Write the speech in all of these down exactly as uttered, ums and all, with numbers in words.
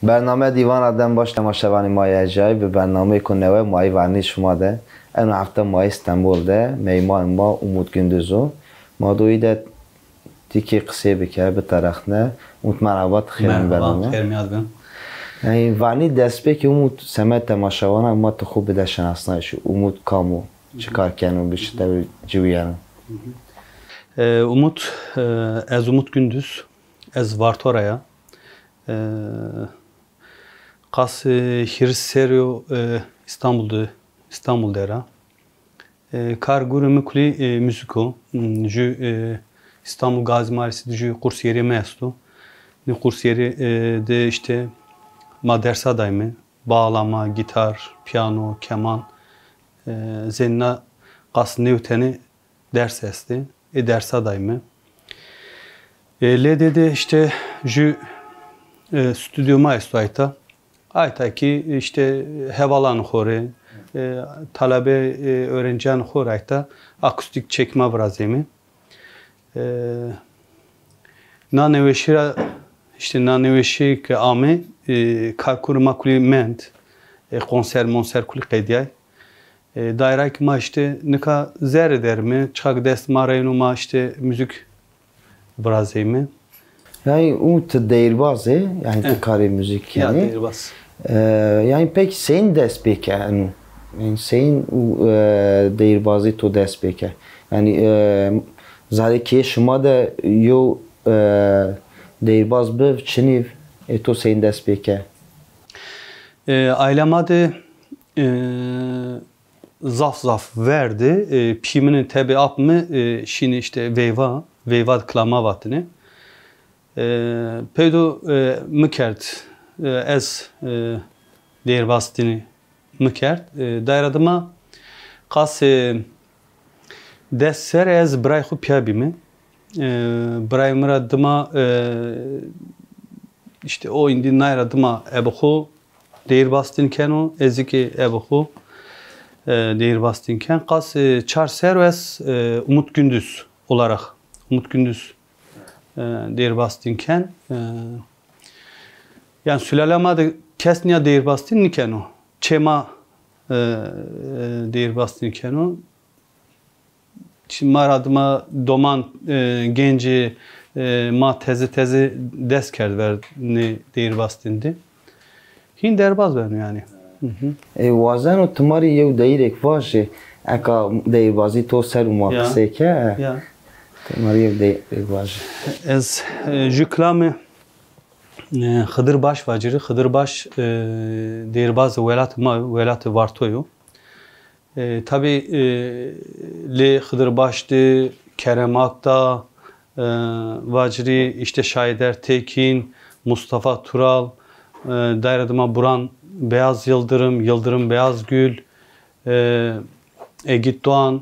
Bername Dîvana dem baş temaşevanê ma yê erjayî, bi bernameyêko newe ma yê vernî şima de. Eno hefte ma yê Stenbol de, meymanê ma Umut Gündüz o. Ma do î de tikê qisê bike, biterexne. Umut, merhaba, ti xêr amê bername. Merhaba, xêr mîyan de bin. Yanî vernî destpêkê Umut, semedê temaşevanan ma ti xwu bide şinasnayîş. Umut kam o, çi kar keno, bi çi tewrî ciwîyeno? E, Umut, e, ez Umut Gündüz, ez Varto ra ya. E, qas, e, hîris serrî yo, e, Îstanbul de, Îstanbul der a. E, kar gurê mi kulî, e, muzîk o. Hmm, jü, e, Îstanbul Gazi Mahallesi de jü kursiyerê mi esto. Nê kursiyerî, e, de îşte ma dersa dayme. Bağlama, gitar, piyano, keman, e, zênna qas new tenê ders estê. Ê dersa dayme. E, lê de de îşte jü, e, stüdyo ma esto ayta. Ayta kî îşte hevalanê xo rê, e, talebe, e, öğrenciyanê xo rê ayta akustîk çekma virazême. E, na nêweşî ra, îşte na nêweşî ke ame, e, kar kurê ma kulî mend, e, konser monser kulî qedîyay. E, daîra kî ma îşte nika zerrî der ame, çixa ke dest ma ra yeno ma îşte muzîk virazeyme. Yanî Umut, ti deyirbaz ê, yanî ti karê muzîk kenî. Ya, deyirbaz. E, yanî pekî seyîn dest pêke eno? Yanî seyîn û, e, deyirbazî to dest pêke? Yanî, e, zerrê keyê şima de yew, e, deyirbaz biv, çinîv, ê to seyîn dest pêke? E, aîla ma de, e, zaf zaf ver de, e, pîyê mi nê, tebê ap mi, e, şînê îşte veyva, veyva de kilama vatêne. E, peydo, e, mi kerd, e, ez, e, deyirbaztînî mi kerd. E, daîra dima qas, e, des serre ez birayê xo pîya bîme. E, birayê mi ra dima, e, îşte o îndî nay ra dima ebe xo deyirbastîn keno, ez kî ebe xo, e, deyirbastîn ken. Qas, e, çar serr o ez, e, Umut Gündüz olarak, Umut Gündüz, e, deyirbastîn ken. E, yanî sulale ma de kes nîya deyirbastîn nîkeno. Çê ma, e, e, deyirbastîn keno. Çi ma ra dima doman, e, gencê, e, ma teze teze dest kerd ver nê deyirbastîn de. Hîn derbaz beno yanî. Hı hı. E, wazeno ti ma rê yew deyîrêk vajê, eka deyirbazî to ser û ma qisey ke, e, ti ma rê yew deyîrêk vajê. Ez, e, jü kilamê, e, Xidir Baş vacirî. Xidir Baş, e, deyirbazê welatê ma yo, welatê Varto yo. E, tabî, e, lê Xidir Baş de, Kerem Akdağ, e, vacirî, îşte Şahîder Tekîn, Mustafa Tural, e, daîra dima Buran Beyaz Yıldırım, Yıldırım Beyazgül, e, Egît Doğan,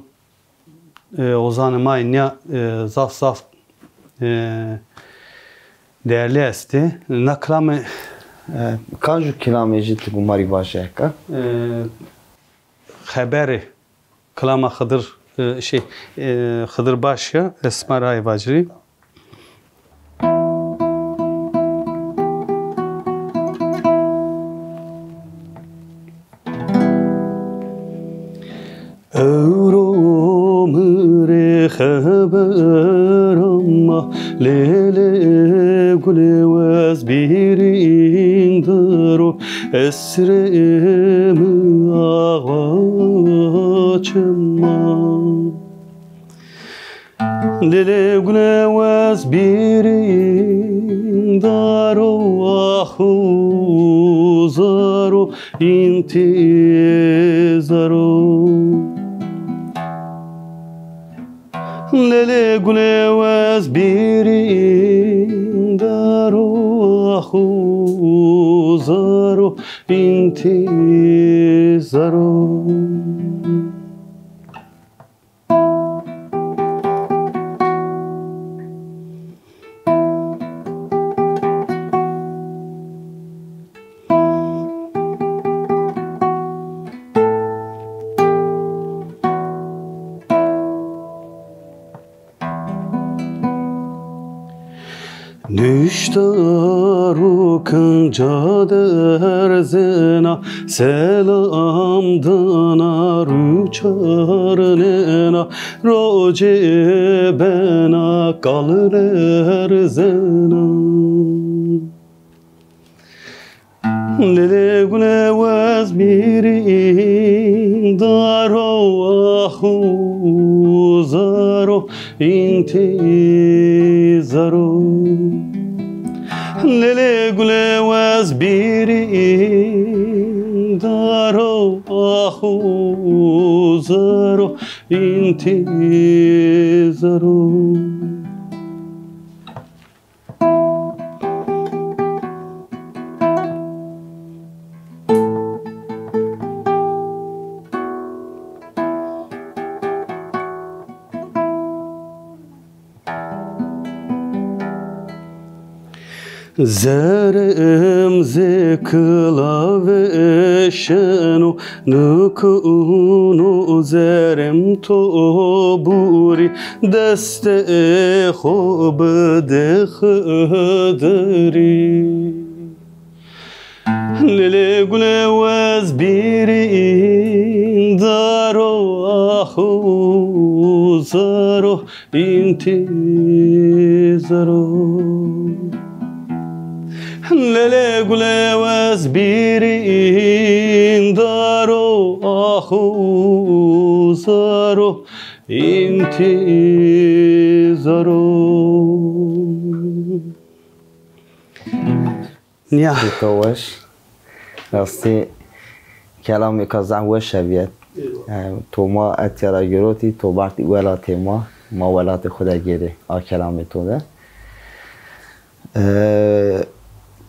e, ozanê ma yê nîya, e, zaf zaf, e, değerli estê. Na kilamê, e, kancu kilamê jü ti gumar ê vaje eka? E, Xeberê kilama Xidir, e, şey, e, Xidir Baş ya, ez sima rê vacirî. Ewro mi rê xeber ama, lê lê gulê wez bîrîn daro, esrê mi awa çima. Lê lê gulê wez bîrîn daro, ax û zaro, întîzaro. Lê lê gulê wez bîrîn daro, ax û zaro, întîzaro. Nuşta ro kinca derzena, selam dana ru çarnena, rocê bena kal lerzena. Lele gule wez bîrî daro, ahu zaro, intîzaro. Lele gule wez bîrî daro, ahu zaro, intîzaro. Zerrem zê kila veşeno, nikuno zerrem to burî, destê xo bide Xidirî. Lele gule wez bîrî daro, ahu zaro, intîzaro. Lele gule wez bîrî daro, ahu zaro, intîzaro. Nîya. Çito weş. Rastî kelamêka zaf weş hebîye. Eyvallah. E, to ma etya ra girotî, to bertî welatê ma, ma welatê xo de gêrê a kelamê to de. E,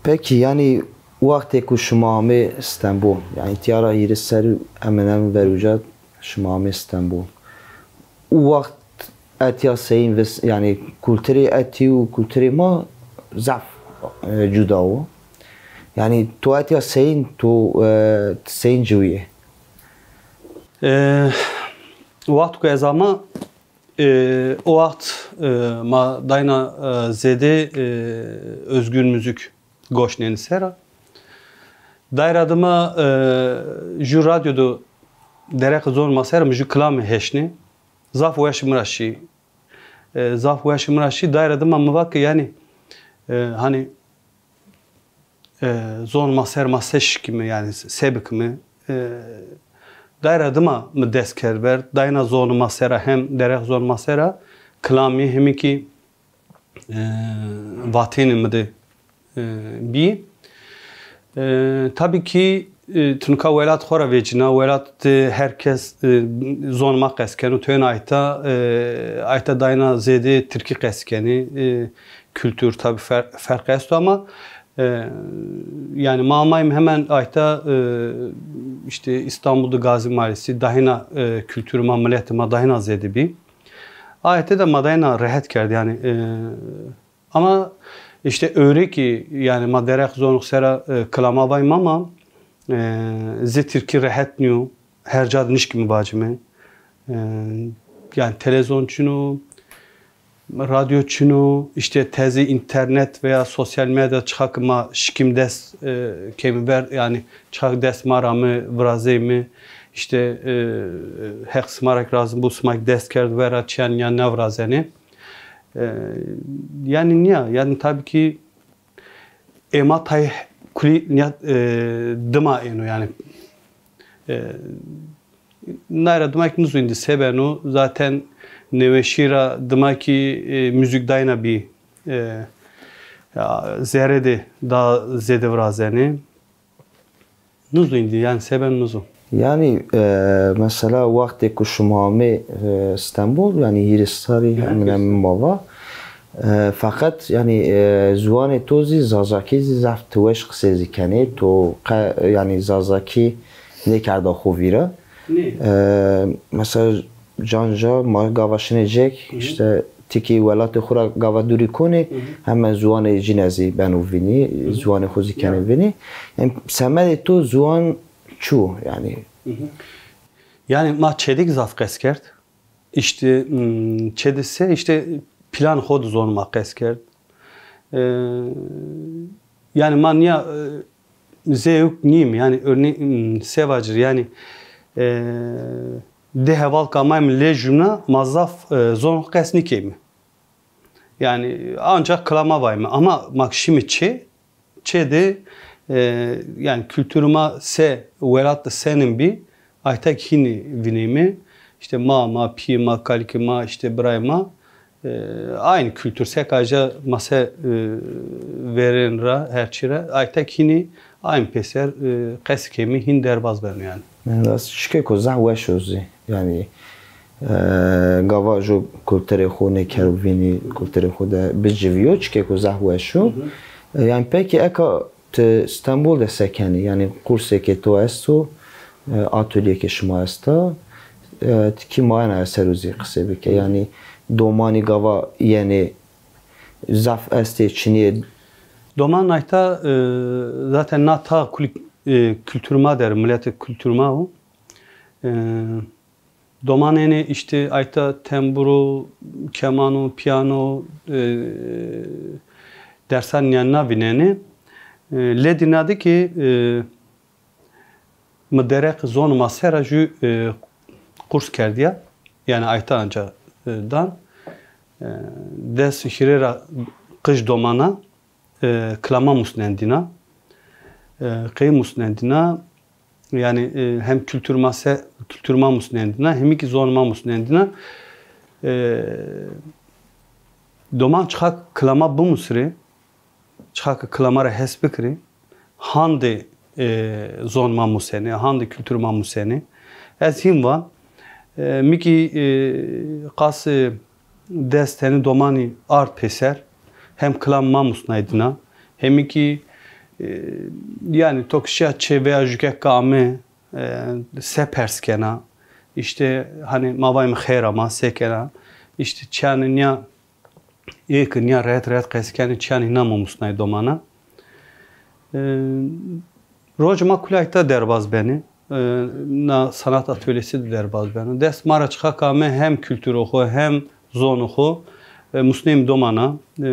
pekî, yanî wextê ku şima amê Stenbol, yanî tîya ra hîris serrî hemen hemen ver uca şima amê Stenbol. Û wext etya seyîn vis-, yanî kulturê etî û kulturê ma zaf, e, cuda wo. Yanî to etya seyîn, to, e, seyîn ciwîyê? E, wext ku ez ama, e, o wext, e, ma dayna, e, zêdê, e, Özgür Müzik goş nêni ser a. Dayra dima, e, ju radyo do dereq zon ma ser a, mi ju kilamî heşnê. Zaf weş mi ra şî. E, zaf weş mi ra şî. Dayra dima mi va ke yanî, e, hanî, e, zon ma ser ma se şikîme, yanî se bikime. E, dayra dima mi dest kerd ver. Dayna zon ma ser a hem dereq zon ma ser a kilamî hemî kî e, vatênê mi de, e, bî. E, tabî kî, e, ti nika welat xo ra vecîna, welat de her kes, e, zon ma qes keno, to ên ayta, e, ayta dayna zêde tirkî qes kenê, e, kultur tabî fer-, ferq esto ama, e, yanî ma amayîm hemen ayta, e, îşte Îstanbul de Gazi Mahallesi, dahîna, e, kulturê ma, miletê ma dahîna zêde bî. Ayete de ma dayna rehet kerd, yanî, e, ama îşte ewrê kî, yanî ma dereq zonix sera, e, kilama vayîm ama, e, zê tirkî rehet nîyo, her ca de nişkîme vacîme. E, yanî televîzyon çin o, radyo çin o, îşte tezî înternet veya sosyal medya çixa ke ma şikîm dest, e, keyme ver, yanî çixa ke dest ma ra ame, virazeyme, îşte, e, Heq sima ra kî razî bo, sima kî dest kerd vera çîyan ya nêvirazenê. E, yanî nîya, yanî tabî kî ê ma tay kulî nîya, e, dima êno yanî. E, nayra dima kî nizûn îndî se beno, zaten nêweşî ra dima kî, e, muzîk dayna bî, e, ya, zerrê de da zêde virazenê. Nizûn îndî, yanî se ben nizûn. Yanî, e, mesela wextê ku şima amê, e, Stenbol, yanî hîris serrî hemin hemin ma va. E, feqet, yanî, e, ziwanê to zî, zazakî zî zaf ti weş qisê zî kenê. To qe-, yanî zazakî nêkerda xo vîra. E, mesela can ca ma gava şinê cek, îşte ti kî welatê xo ra gava dûrî konê, hemen ziwanê cîne zî beno vînî, ziwanê xo zî kenê vînî. Yanî semedê to ziwan çi wo yanî? Yanî ma çêde kî zaf qes kerd. Îşte, hmm, çêde se, îşte planê xo de zon ma qes kerd. E, yanî ma nîya, e, zewk nîyim. Yanî örneğin, m, se vacir, yanî, e, di heval ke amayme lê jûna, ma zaf, e, zon xo qes nîkeyme. Yanî ancak kilama vayme. Ama ma ke şîme çê, çê de, e, yanî kulturê ma se, welat de senin bî, ayta kî hînî vîneyme. Îşte ma, ma pîyê ma, kalikê ma, îşte birayê ma, e, aynî kultur, seka aja ma se, e, verên ra, her çî ra, ayta kî hînî aynî pêser, e, qesî keyme, hîn derbaz beno yanî. Rast, çikêko zaf weş o zî. Yanî, e, gava ju kulturê xo nêkero vînî, kulturê xo de bicivîyo, çikêko zaf weş o. Hı hı. E, yanî pekî eka ti Stenbol de se kenî? Yanî kursêkê to esto, e, atolyêkê şima esta, e, ti kî mayena ser o zî qisê bike. Yanî domanî gava yenê, zaf estê, çinî yê? Doman ayta, e, zaten na ta kulî, e, kultur ma der, miletê kultur ma o. E, Doman ênê îşte ayta temburo, kemano, pîyano, e, dersan nîyanîna vînenê. E, lê dîna de kî, e, mi dereq zonê ma ser a jû, e, kurs kerdîya. Yanî ayta anca, e, dan. E, des hîrê ra qij domana, e, kilama musnendîna. E, qey musnendîna? Yanî, e, hem kultur ma se, kultur ma musnendîna, hem kî zon ma musnendîna. E, doman çixa kilama bimusirê, çixa ke kilama ra hes bikirê, handê, e, zon ma musenê, handê kultur ma musenê. Ez hîn van, e, mi kî, e, qas, e, des tenî domanî ard pêser, hem kilam ma musnaydîna, hem kî, e, yanî to ke şîya çê veya jukek ke ame, e, se pers kena, îşte hanî ma vayme xeyr ama, se kena, îşte çîyanê nîya ê ke nîya rehet rehet qesî kenê, çîyanê hîna ma musnayê domana. E, rocê ma kulî ayta derbaz benê. E, na sanat atölyesi de derbaz beno. Dest ma ra çixa ke ame hem kulturê xo hem zonê xo, e, musneyme domana. E,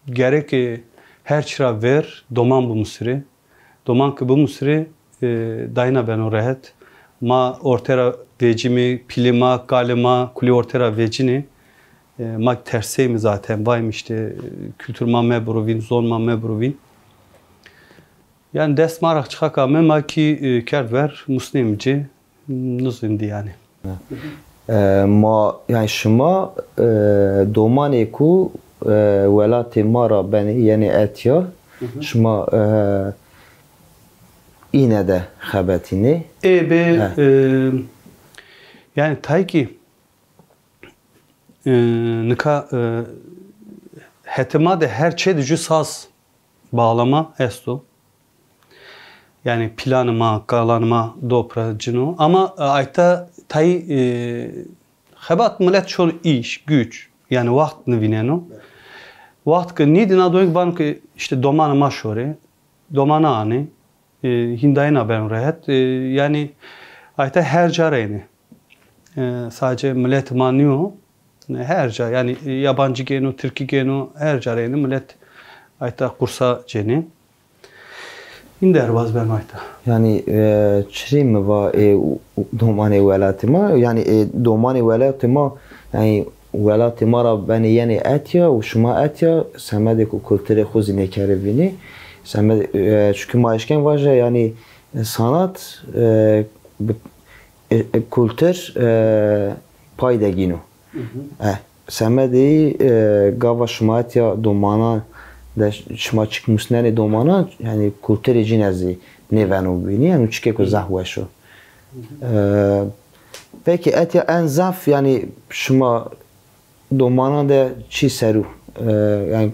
gereke her çî ra ver doman bimusirê. Doman ke bimusirê, e, dayîna beno rehet. Ma orte ra vecîmê, pîlê ma, kalê ma kulî orte ra vecînê. E, ma terseyme zaten, vayme îşte, e, kultur ma mebiro vîn, zon ma mebiro vîn. Yanî dest ma ra çixa ke ame ma kî, e, kerd ver, musneyme ci, nizindî yanî. E, ma, yanî şima, e, domanêko, e, welatê ma ra benê yenê etya, şima, e, îne de xebetînê? Ê bê, e, yanî tay kî, e, nika, e, hetê ma de her çê de jû saz bağlama esto. Yanî pîlanê ma, kalanê ma dopra cino. Ama, e, ayta tayî, e, xebat milet şono îş, güç. Yanî waxt nivîneno. Waxt ke nîdîna doyîn vano ke îşte domanê ma şorê, domana anê, e, hîn dayîna beno rehet. E, yanî ayta her ca ra ênê. E, sadece miletê ma nîyo. Her ca, yanî, e, yabancî gêno, tirkî gêno, her ca ra ênê milet ayta kursa cênê. Hîn derbaz beno ayta. Yanî, e, çirê mi va, e, u-, u-, domanê welatê ma, yanî, e, domanê welatê ma, yanî, welatê ma ra benê yenê etya û şima etya semedêko kulturê xo zî nêkerê vînî. Semed-, e, çunke ma eşken vaje, yanî, e, sanat, e, bi-, e, e, kultur, e, pay de gîno. E, semedê, e, gava şima etya domanan de ş-, şima çik musnenê domanan, yanî kulturê cîne zî nêveno vînî, yanî çikêko zaf weş o. E, pekî etya en zaf, yanî şima domanan de çi ser o, e, yanî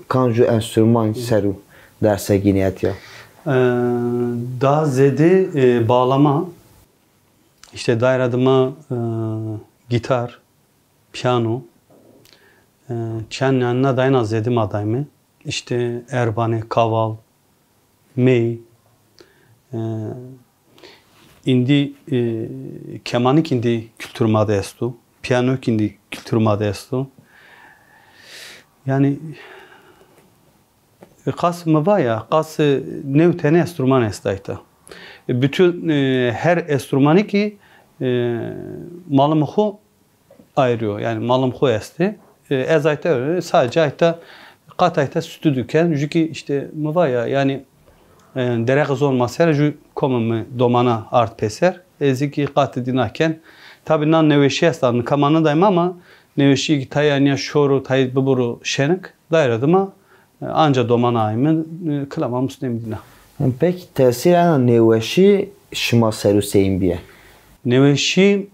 kamcî enstrûman ser o derse gînî etya? E, daha zêde, e, bağlama, îşte dayra de ma, e, gitar, piyano, e, çend nîyanîna dayîna zêde ma dayme. Îşte erbanê, kaval, mey, e, îndî, e, kemanî kî îndî kultur ma de esto, piyano kî îndî kultur ma de esto. Yanî Qas mi va ya, qas, e, new tenê estrûman est ayta. E, bütün, e, her estrûmanî kî, e, malımı xu ayırıyor. Yani malım xu estê. E, ez ayta, sadece ayta, qat ayta stüdyo ken, jü kî işte mi va ya, yani, e, dereqi zon ma ser, jü komê mi domana ard pêser. Ez kî qatê dîna ken. Tabi nan nêweşî esta, nika ma nidayme ama nêweşî kî tayê nîya şoro, tayê biburo şenik, dayra dima, e, anca domana ayme, e, kilama musnê mi dîna. Peki tesîr ena nêweşî şima ser û seyîn bîye? Nêweşî,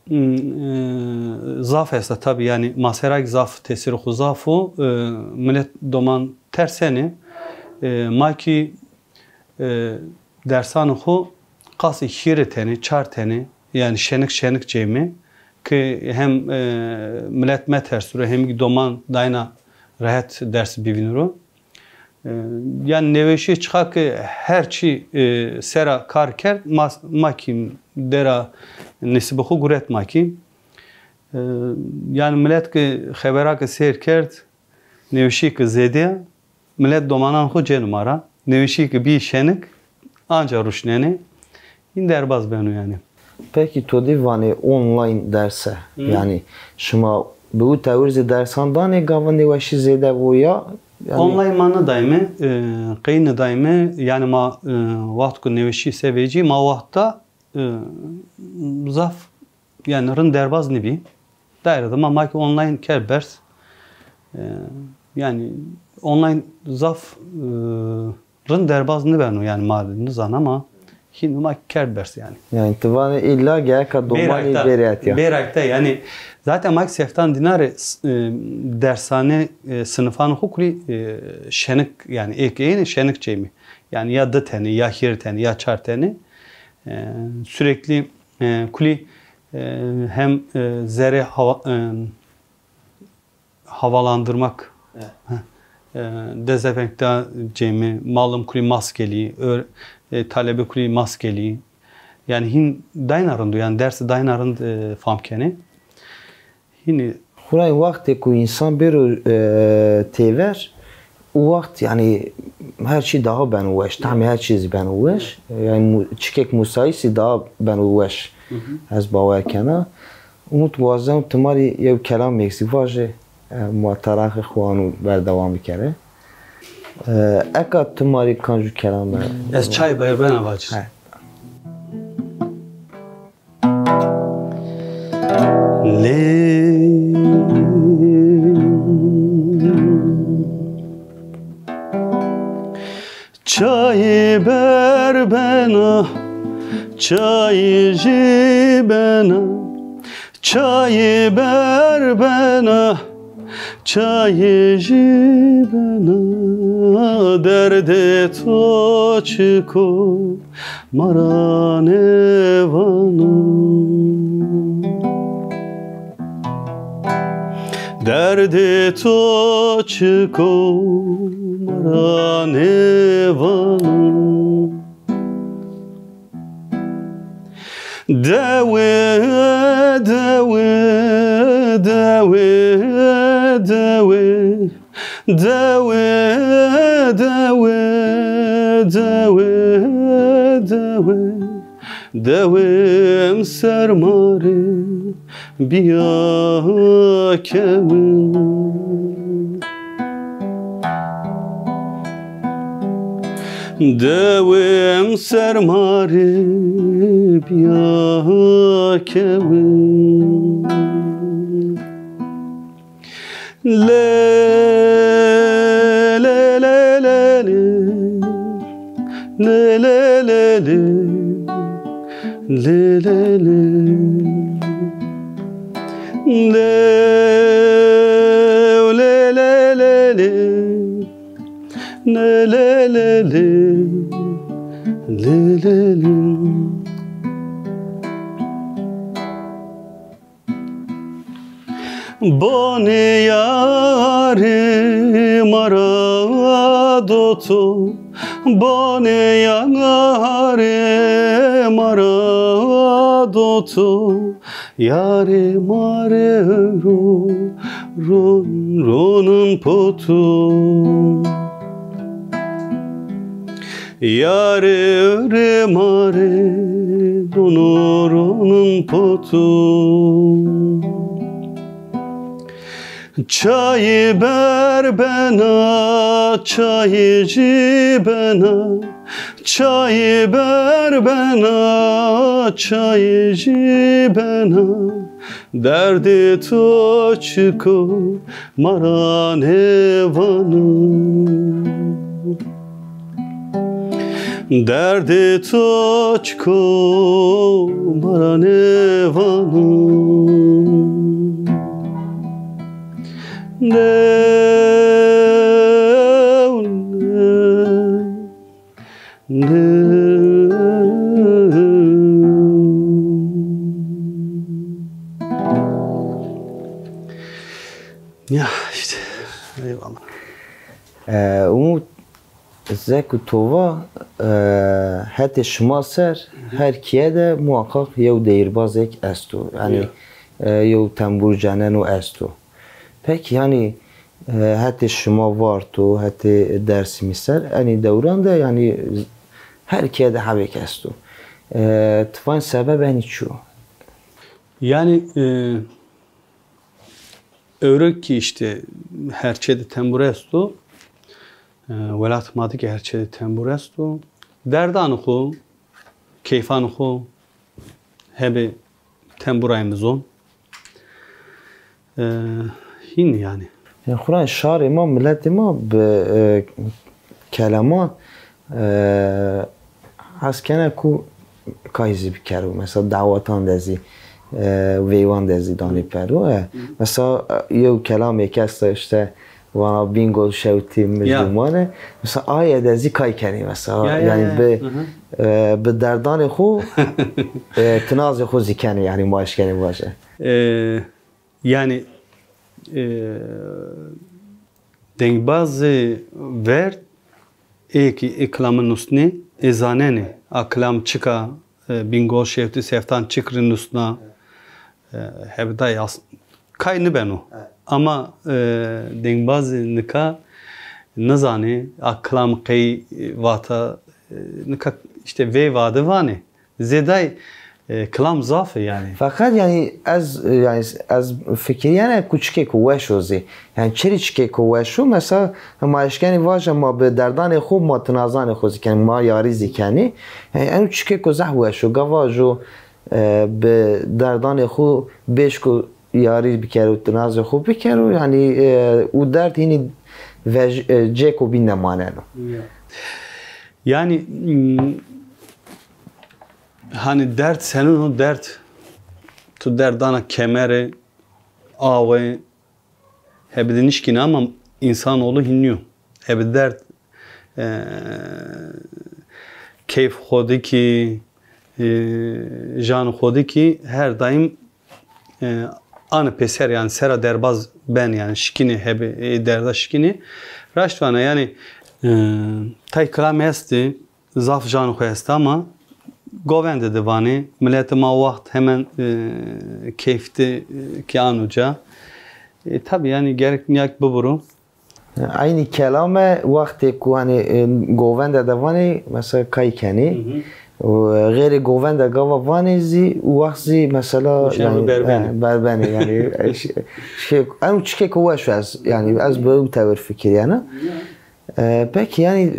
m, e, zaf esta tabi, yani ma sera kî zaf tesîrê xu zaf o, e, milet doman tersenê, e, ma kî, e, dersanê xu qasê hîrê tenê, çar tenê, yani şenik şenik cêmê, ki hem, e, milet metersiro, hem kî doman dayna rehet ders bivîniro. E, yani nêweşî çiqa ki her çî, e, sera kar kerd, ma, ma kî dera nesîbê xu guret ma kî. E, yani milet ki xebera ki seyr kerd, nêweşî ki zêde, milet domanan xu cêno ma ra. Nêweşî ki bî şenik, anca ruşnenê. Hîn derbaz beno yani. Peki to dî vanê online derse. Hı. Yani şima bi u tewir zî dersan danê gava nêweşî zêde bo ya? Yani online ma nidayme, e, qey nidayme, yani ma, e, waxt ku nêweşî se vecî, ma wexta, e, zaf, yani rind derbaz nibî. Daîre de ma, ma ki online kerd berz. E, yani online zaf, e, rind derbaz nibeno, yani ma nizan ama hîn ma kerd berz yani. Yani ti vanê îlla gereka domanî bêrayta, bêrayta, yani. Bêrayta, yani zaten ma ki seftan dîna rê, s-, e, dersane, e, sinifan xu kulî, e, şenik, yani êk êne şenik çêmî. Yani ya di tenê, ya hîr tenê, ya çar tenê. E, sürekli, e, kulî, e, hem, e, zerê hava, e, havalandırmak. Evet. Heh. E, dezenfekta cêmî, malım kulî maskelî, ö-, e, talebe kulî maskelî. Yani hîn dayna rind o, yani dersi dayna rind, e, fam kenê. Hînî. Xurayê wextê ku însan bêro, e, têver, o wext yani her çî daha beno weş, tamê her çî zî beno weş. Yani mu-, çikêk musayît zî daha beno weş. Hı hı. Ez bawer kena. Umut, wazena ti ma rê yew kelamêk zî vaje, e, ma taraxê xwu ano berdewam bikere. E, eka ti ma rê kan jû kelam be. Ez çay berbena vacî. He. Lê çayê berbena, çayê jê bena, çayê berbena, çayê jê bena, derdê to çik o ma ra nêvano. Derdê to çik o ma ra nêvano. Dewe, dewe, dewe, dewe. Dewe, dewe, dewe, dewe. Dewêm ser ma rê bîya kewin. Dewêm ser ma rê bîya kewin. Lê, lê, lê, lê, lê. Lê, lê, lê, lê. Lê, lê, lê. Lê, lê, lê, lê, lê. Lê, lê, lê, lê. Lê, lê, lê. Bonê yarê ma ra do to, bonê yarê ma ra do to, yarê ma rê ro, ron, ronin poto. Yarê rê ma rê dono ronin potu. Çayê ber bena, çayê jî bena. Çayê ber bena, çayê jî bena. Derdê to çik o ma ra nêvano. Derdê to çik o ma ra nêvano. Dew ne. Ya işte. Eyvallah. Ee, Umut, zek û tova, e, hetê şima ser her kiye de muhakkak yew deyirbazêk esto. Yanî, Ya. e, yew tembûr ceneno esto. Peki, yanî, e, hetê şima Varto, hetê Dersimî ser, enî dewran de, yanî, her kiye de hebêk esto. E, ti van sebeb enî çi yo? Yanî, e, ewro ki işte her çê de tembûr esto, e, welat ma de ki her çê de tembûr esto. Derdanê xo, keyfanê xo hebê tembûrayê mi zon. E, hîn yanî. Yanî xura şarê ma, miletê ma bi, e, kelaman, e, hes kena ku kay zî bikero. Mesela dawetan de zî, e, veywan de zî danê pêro. E, mesela, e, yew kelamêk esta işte, vana Bingol şewtî mi zî mane. Mesela aye de zî kay kenê mesela. Ya, ya, yanî ya. Bi, e, bi derdanê xo, e, tinazê xo zî kenê, yanî ma eşkenê vaje. E, yanî, e, dengbazê verd ê ki ê kilami nusnê, ê zanenê a kilam çik a, e, Bingol şewtî seftan çik rê nusna, e, hebdayê as-, kay nibeno. Ama, e, dengbazê nika nizanê a kilam qey vata, e, nika işte vey vade vanê. Zêday, e, kilam zaf ê yanî. Feqet yanî ez, e, yanî ez fikirîyena ku çikêko weş o zî. Yanî çirî çikêko weş o? Mesela ma eşkenî vaje ma bi derdanê xo, ma tinazanê xo zî kenî, ma yarî zî kenî. Yanî eno çikêko zaf weş o. Gava jo, e, bi derdanê xo bêşko yarî bikero, tinazê xo bikero. Yanî, e, û derd hînî vej-, e, cêko bîn de maneno. Ya. Yanî, m, Hanî derd senîn o derd? Tu derd dana kemere, awe, hebî de nişkîne ama însanoğlu hîn nîyo. Hebî derd, e, keyf xo de kî, e, jan xo de kî her daîm, e, anî pêser, yanî sera derbaz ben, yanî şikînê hebî, e, derda şikînê. Raşt vana, yanî, e, tay kilam estê, zaf janê xo esta ama govende de vanê. Miletê ma waxt hemen, e, keyf de, e, kî ano ca. E, tabî yanî gerek nîyak bibiro. Eynî kelame wextê ku hanî, e, govende de vanê, mesela kay kenê. Hı hı. Û, e, xeyrê govende gava vanê zî, û wext zî mesela yanî, berbenê. E, berbenê yanî, e, ş-, şey, eno çikêko weş o ez, yanî ez bi ew tewir fikirîyena. Ya. E, pekî yanî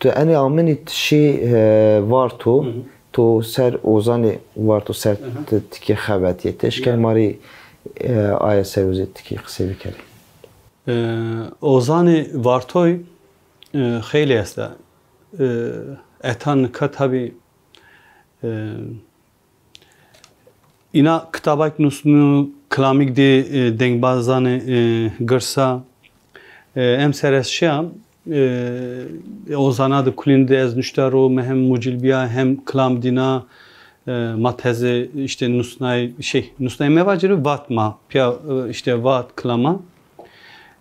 tu enê amînî ti şî, e, Varto, Hı hı. tu ser ozanê Varto ser Hı hı. ti tikê xebetîyê. Ti eşkenî ma rê, e, aye ser o zî tikê qisey bikerê. E, ozanê Vartoy, e, xeylê esta. E, eta nika tabî, e, Îna kitabak nusnîno, kilamîk dê, e, dengbazanê, e, girsa. E, emser ez şîya, e, ozana de kulîn de ez nuşta ro, mi hem mucil bîya, hem kilam dîna, e, ma teze, işte, nusnay, şey, nusnay mevacirî, vat ma, pîya, e, işte, vat kilama.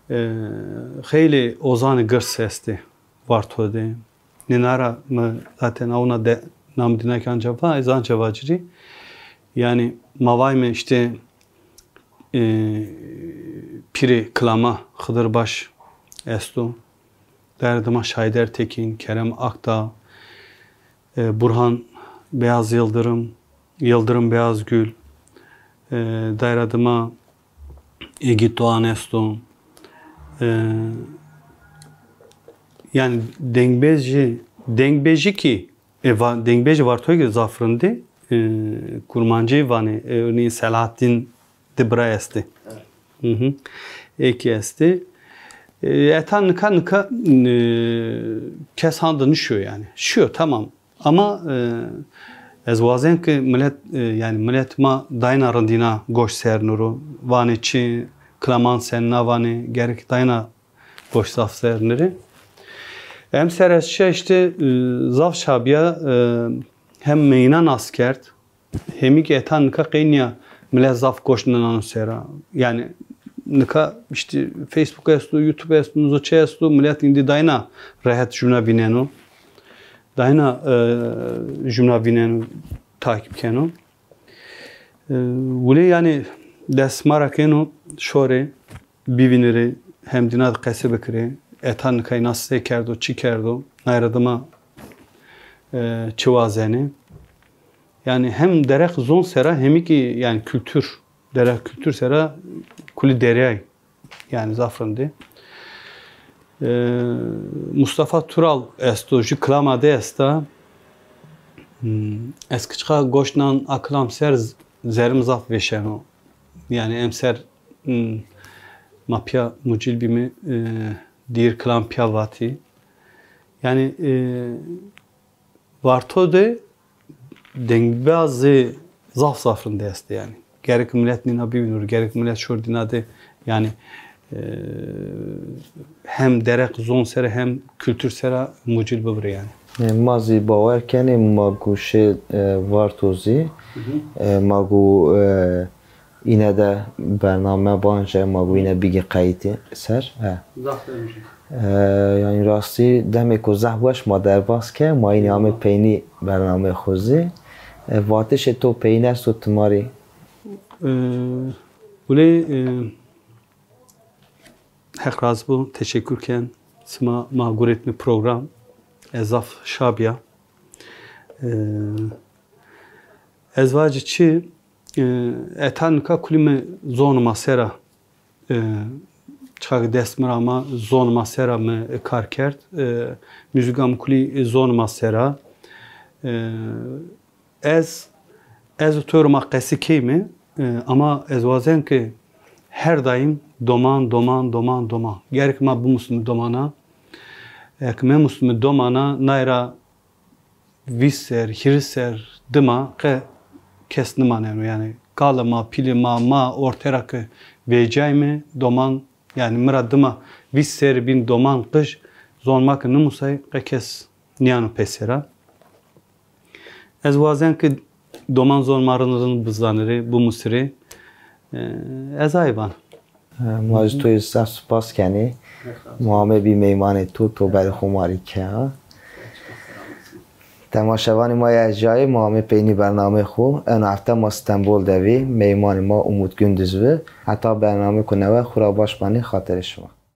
E, xeylê ozanê girs estê. Varto de. Nêna ra mi zaten awna de nam dîna kî anca va, ez anca vacirî. Yanî ma vayme işte, e, pîrê kilama Xidir Baş esto. Dayra dima Şahî Ertekin, Kerem Akdağ, e, Burhan Beyaz Yıldırım, Yıldırım Beyazgül, e, dayra dima Egît Doğan esto. E, yanî dengbêjî, dengbêjî kî, e, va-, dengbêjî Vartoyî zaf rindî, e, Kurmancî vanê, e, örneğin Selahattîn di bira estê. Hı hı. Ê kî estê. E, eta nika, nika, e, kes hande nişiyo yanî. Şiyo, tamam. Ama, e, ez wazen ki milet, e, yanî milet ma dayna rindîna goş ser niro. Vanê çi, kilaman sen na vanê, gerek dayna goş zaf ser nirê. Emser ez şiya îşte, e, zaf şa bîya, e, hem meyna nas kerd, hemî kî eta nika qey nîya milet zaf goş ninano sera. Yanî nika îşte Facebook esto, YouTube esto, nizo çi esto, milet îndî dayna rehet jumna vîneno. Dayna, e, jumna vîneno, takip keno. E, wulê yanî dest ma ra keno şorê, bivînirê, hemdîna de qese bikirê. Eta nika îna se kerdo, çi kerdo, nay ra dima, e, çi wazenê. Yanî hem derheq zon sera, hemî kî yanî kultur, derheq kultur sera kulî deryay. Yanî zaf rindî. E, Mustafa Tural esto, jü kilama de esta. Hmm, ez kiçixa goş nan a kilam ser z-, zerim zaf vêşeno. Yanî emser, hmm, ma pîya mucîl bîme, e, dîr kilam pîya vatî. Yanî, e, Varto de dengbazê zaf zaf rindî estê yanî. Gerek milet nîna bivînor, gerek milet şor dîna de yanî, e, hem derheq zon sera hem kultur sera mucîl bibirê yanî. E, ma zî bawer kenê ma go şê, e, Varto zî, e, ma go, e, îne de bername bance, ma go îne bigî qeyîtî ser. He. Zaf demiş. E, yanî rastî demêko zaf weş ma derbas ke, ma înî ame peynî bernameyê xo zî. E, vatişê to peynî esto ti ma rê? E, wulê, e, Heq razî bo, teşekkür ken. Sima ma guretme program. Ez zaf şa bîya. E, ez vacî çi, e, eta nika kulî mi zon ma sera, e, çixa ke dest mi ra ama zon ma sera mi kar kerd. E, muzîka mi kulî zon ma sera. E, Ez, ez û to rê ma qesî keyme, e, ama ez wazen ke her daîm doman, doman, doman, doman. Gerek ma bimusnime domana. Eke memusnime domana, nay ra vîst ser, hîris ser dima qe kes nimaneno. Yanî kalê ma, pîlê ma, ma orte ra ke vecîyayme, doman, yanî mi ra dima vîst serî bîn doman qij, zon ma ke nimusay, qe kes nîyano pêser a. Ez wazen ke doman zon ma rind rind bizanirê, bimusirê. E, ez ay van. E, ma ji to yê zaf spas kenê. Ma amê bî meymanê to, to berê xo ma rê keya. Temaşevanê ma yê erjayê, ma amê peynî bernameyê xo. Eno hefte ma Stenbol de vî, meymanê ma Umut Gündüz vi. Heta bernameyêko newe xo ra baş manê, xatirê şima.